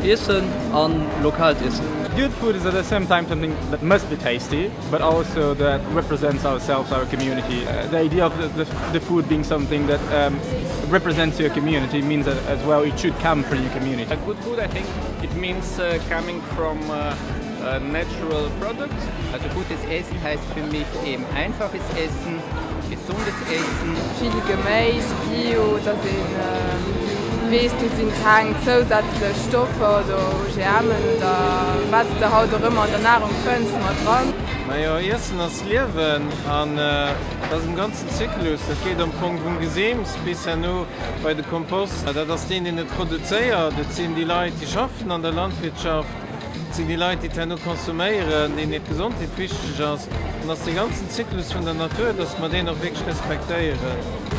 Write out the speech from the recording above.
Iessen an lokaalt Iessen. Good food is at the same time something that must be tasty, but also that represents ourselves, our community. Uh, the idea of the, the, the food being something that um, represents your community means that as well it should come from your community. A good food, I think, it means uh, coming from uh, uh, natural products. Also gutes Essen heißt für mich eben einfaches Essen, gesundes Essen. Vill Geméis, Bio, dass ee weess, do sinn keng zousätzlech Stoffer oder OGMen oder wat s de haut och ëmmer an der Nahrung fënns mat dran. Majo, Iessen ass Liewen an dat ass um ganzen Zyklus. Dat geet am Fong vum Geseems bis herno bei de Kompost. Dat ass deen, deen et produzéiert, et sinn déi Leit, déi schaffen an der Landwirtschaft, Et sinn déi Leit, déi et herno konsuméieren, deenen hir Gesondheet wichteg ass. An ass dee ganzen Zyklus vun der Natur, dass mer deen och wierklech respektéieren.